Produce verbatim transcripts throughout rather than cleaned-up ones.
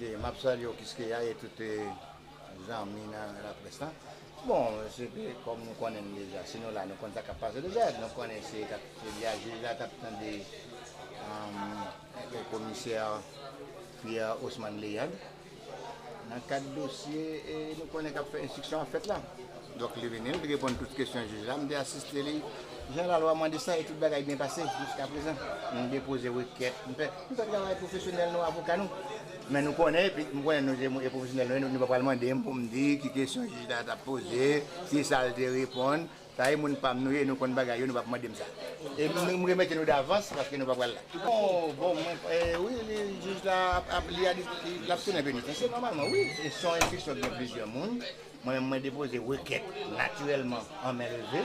M ap salye w, Kiskeya, e tout zanmi nan laprès la. Bon, se ke, kòm nou konnen l deja, si nou la, nou konn sa k ap pase deja. Nou konnen se, se li a jij la t ap tande komisè Pierre Osman Léandre nan kad dosye, e nou konnen k ap fè enstriksyon ap fèt la. Donk, li vini, li te reponn tout kesyon jij la, m te asiste li. Jan lalwa mande sa, e tout bagay byen pase jiska prezan. Nou depoze rekèt, nou fè, nou fè travay pwofesyonèl nou, avoka nou. Men nou konnen, epi m konnen nou se moun e pwofesyonèl nou ye, nou, nou pa pral mande m pou m di ki kesyon jij la t ap poze, ki sa l te reponn. Sa e moun pa m nou ye, nou konn bagay yo, nou p ap mande m sa. E m, m remèsye nou davans paske nou pa pral la. Bon, bon, mwen, e, wi, li, jij la ap, ap, li a di, l ap tounen penitansye nòmalman, wi. E se yon enstriksyon ki gen plizyè moun. Mwen menm, mwen depoze rekèt natirèlman an men leve.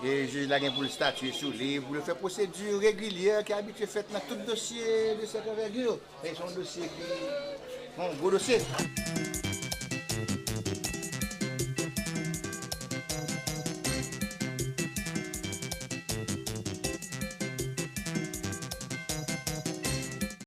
E jij la gen pou l statye sou li, pou l fè pwosedi regilye ki abitye fèt nan tout dosye de cette envergure. E se yon dosye ki, yon gwo dosye.